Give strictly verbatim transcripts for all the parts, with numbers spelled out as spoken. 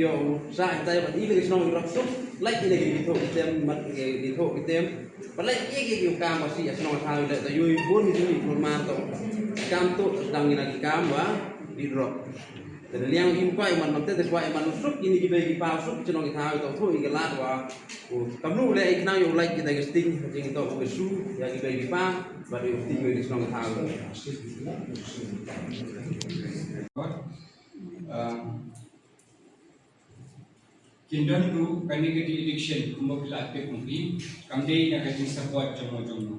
ïoh u sah ïa tai ban i leh ki shnong i rok suk, leh i leh ki thoh ki tem, mat ki thoh ki tem. Ba leh i ki ki kam ba shi ïa shnong thaw leh ta yui bun ki ni bun mar to. Kam to dang ïa ki kam ba i rok. Te liang im kwai man man te te kwai man suk ini ki bei ki pa suk ki shnong ki thaw to thoh i ki lad wa. Kam nu leh i khnang ïoh leh ki dang sting jing to u su ïa ki bei ki pa ba ïoh sting ki shnong ki thaw. Um, kin don tu kane ka election kumba phi la tip kumpi kam dei na ka jing support jong mo jong mo.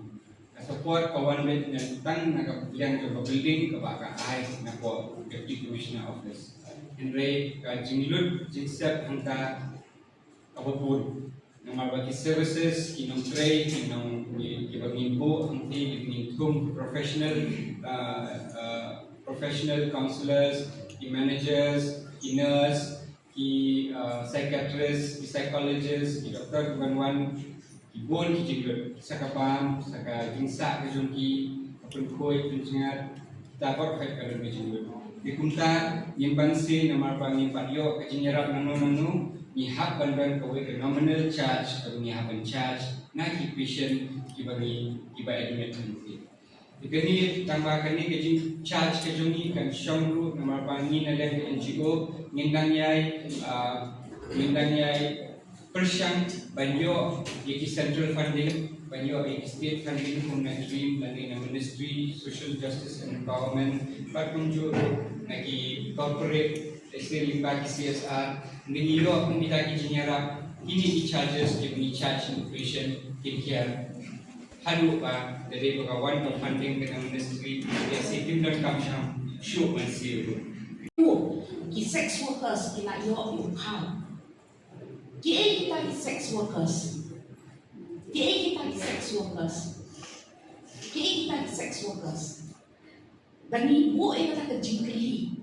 Ka support ka wan beit na tang na ka liang jong ka building kaba ka ai na ko Deputy Commissioner Office. Hynrei ka jinglut jingsep hangta kaba bun. Namar ba ki services ki nongtrei ki nong ki ba ngin buh hangti ki ngin thung professional uh, uh, professional counselors, ki managers, ki nurse, ki, uh, psychiatrist, ki psychologist, ki doctor ki ban wan, ki bun ki jinglut, sa ka bam, sa ka jingsah ka jong ki, ka pynkhuid, pynjngat, ta bor khat ka don ka jinglut. Te kumta, ngim banse namar ba ngim pat ïoh ka jingïarap nangno nangno, ngi hap ban don kawei ka nominal charge, kaba ngi hap ban charge na ki patient kiba ngi, kiba admit mynta. Te kane, tang ba kane ka jingcharge ka jong ngi kan shong ruh namar ba ngi na liang ka N G O ngin dang ïai, ah, ngin dang ïai pyrshang ban ïoh ïa ki central funding, ban ïoh ïa ki state funding kum na DREAM lane na Ministry Social Justice and Empowerment, bad kumjuh ruh na ki corporate, lehse lyngba ki C S R, ngin ïoh kum kita ki jingïarap, kine ki charges kiba ngi charge na patient kin kiar. Haduh ba da dei ba ka wan ka funding ka na ministry, lehse kim donkam shang shuh ban siew ruh. Ki sex workers ki la ïoh ïa u phaw. Kiei kita ki sex workers? Kiei kita ki sex workers? Kiei kita ki sex workers? Da ngi buh ïa kata ka jingkylli.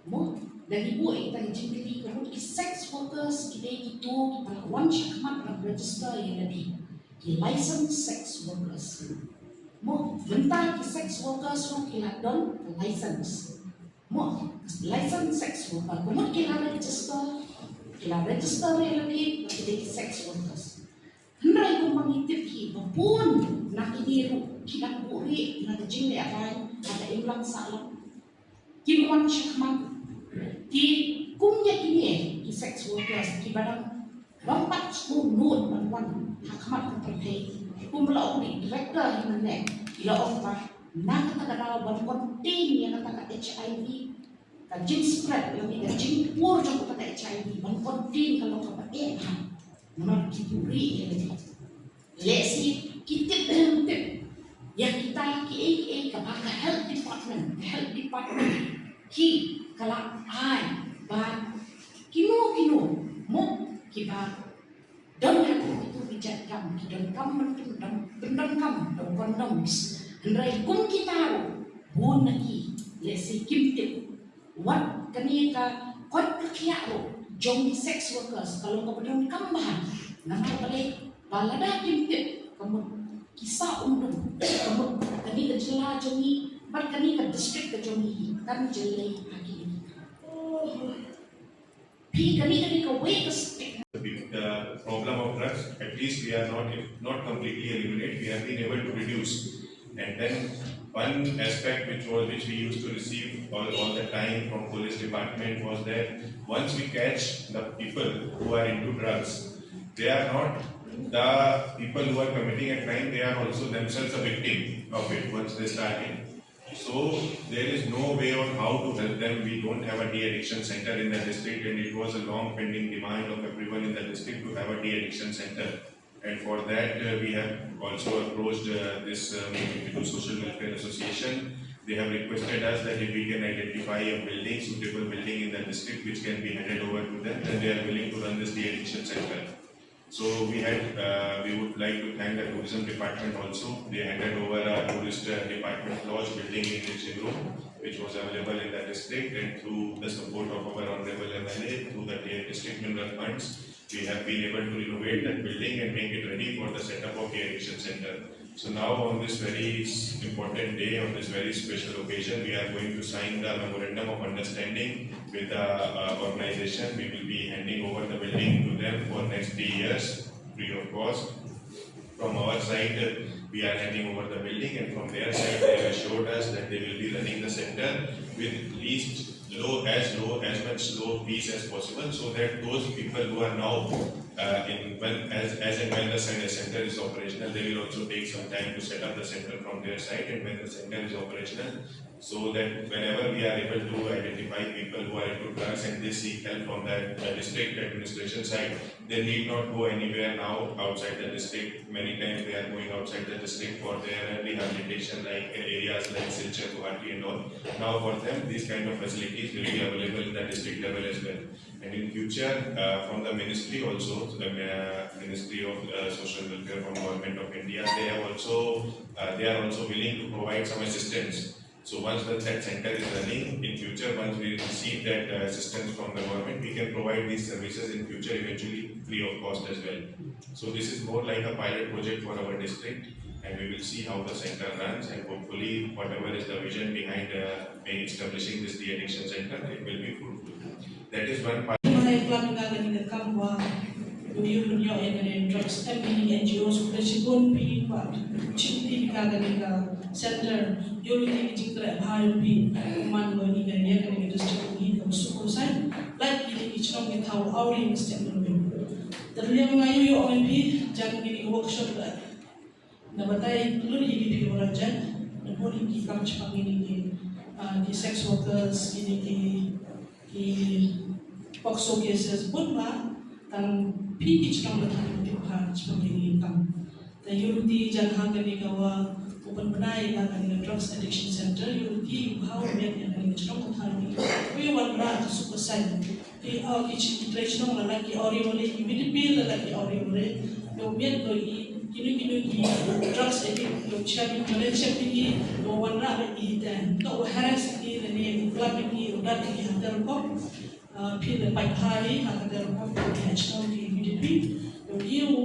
Mo, da ngi buh ïa kata ka jingkylli, ka mut ki sex workers ki dei kito kiba la wan shakhmat ban register ïa lade. Ki licensed sex workers. Mo, mynta ki sex workers ruh ki la don license. Mo, licensed sex worker, ka mut ki la register, ki la register ïa lade ba ki dei ki sex workers. Hynrei kumba ngi tip hi ba bun na kine ruh ki dang buhrieh na ka jingleh raiñ ha ka imlang sahlang. Kim wan shakhmat. Te kum ïa kine ki sex workers kiba dang bym pat sngewnud ban wan ha khmat ka pyrthei. Kumba la ong i director hi mynne, i la ong ba na kata ka daw ban contain ïa kata ka H I V, ka jingspread lane ka jingpur jong kata ka H I V ban contain ka long kaba eh bha. Namar ki buhrieh ïa lade. Lehse ki tip ne ym tip ïa kita kiei kiei kaba ka health department, ka health department hi ka la ai ba kino kino mo kiba don ha kito ki jait kam, ki donkam ban pyn, ban pyndonkam da u condoms. Hynrei kum kita ruh bun na ki lehse kim tip. Wat kane ka koit ka khiah ruh jong ki sex workers ka long kaba donkam bha. Namar balei? Ba lada kim tip, ka mut ki sah um dum, ka mut kane ka jylla jong ngi bad kane ka district ka jong ngi kan jyllei ha kine ki kam. Phi, kane, kane kawei ka stigma. The problem of drugs, at least we are not, if not completely eliminate, we have been able to reduce. And then one aspect which was, which we used to receive all, all the time from police department was that once we catch the people who are into drugs, they are not the people who are committing a crime, they are also themselves a victim of it once they start in. So there is no way on how to help them. We don't have a de-addiction center in the district, and it was a long pending demand of everyone in the district to have a de-addiction center. And for that, uh, we have also approached, uh, this, uh, Meghalaya Social Welfare Association. They have requested us that if we can identify a building, suitable building in the district, which can be handed over to them, then they are willing to run this de-addiction center. So we had, uh, we would like to thank the tourism department also. They handed over a tourist, uh, department lodge building in Ridge Road, which was available in the district, and through the support of our honorable M L A, through the district mineral funds, we have been able to renovate that building and make it ready for the setup of the addiction center. So now on this very s-, important day, on this very special occasion, we are going to sign the memorandum of understanding with the, uh, organization. We will be handing over the building to them for next three years, free of cost. From our side, uh, we are handing over the building, and from their side, they have assured us that they will be running the center with least low, as low, as much low fees as possible, so that those people who are now, uh, in, when, as, as and when the cen-, center is operational, they will also take some time to set up the center from their side, and when the center is operational, so that whenever we are able to identify people who are into drugs and they seek help from the, uh, district administration side, they need not go anywhere now outside the district. Many times they are going outside the district for their rehabilitation, like, uh, areas like Silchar, Guwahati and all. Now for them, these kind of facilities will be available in the district level as well. And in future, uh, from the ministry also, the, uh, Ministry of, uh, Social Welfare from Government of India, they have also, uh, they are also willing to provide some assistance So once the, that center is running, in future, once we receive that uh, assistance from the government, we can provide these services in future eventually free of cost as well. So this is more like a pilot project for our district, and we will see how the center runs, and hopefully whatever is the vision behind uh, establishing this de-addiction center, it will be fruitful. That is one part. Hynrei khlem da kane ka kam ba u ïoh ïa kane drugs, em kine ki N G Os, u pynshai bun phi ba chim ti ka kane ka center, ïoh ïa ki jingtrei bha ïa phi, man ba ngi ka ïa kane ka district ngi ka suk ko sai, lait kine ki chnong ki thaw awri ngi step ngi. Te ruh ïa nga ïoh ïoh ngi phi jan kine ki workshop da. Na batai lut ïa ki phi ora jan, na bun ïa ki kam chipang ïa ki, ah, ki sex workers, ïa ki, ki POCSO cases, bun ba, tang phi ki chnong ba tang ki pha chipang ïa ki kam. Te ïa ruti jan ha kane ka wa, u pynbna ïa ka kane ka drugs addiction center, ïa ruti u bha u miat ïa kane ka chnong ka tha ïa ki. U ïa wanrah ka suk ka saiñ. Ki, ah, ki chi, ki trei chnong la lait ki awri ware, ki V D P la lait ki awri ware. Ïoh miat ko i, kino kino ki drugs addict, ïoh check, ïoh check ki, ïoh wanrah ki hi ten. Ïoh harass ki, lane ïoh club ki, ïoh dat ki ha ter ko. Ah, phi la pait phai ha ka ter ko, ki ha chnong ki V D P. Ïoh ïoh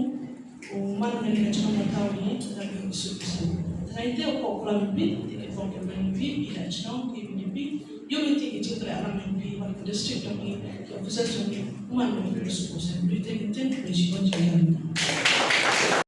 u man kane ka chnong ka thaw hi, ka dei ka suk ka saiñ. Tharai te u ko klam bit, te ki pok ki ban bit, ki ha chnong ki V D P. Ïoh ruti ki jingtrei alam jong phi, wan ka district jong phi, ki officer jong phi, u man kane ka suk ka saiñ. Ruti ki tin, ki shibun jong phi.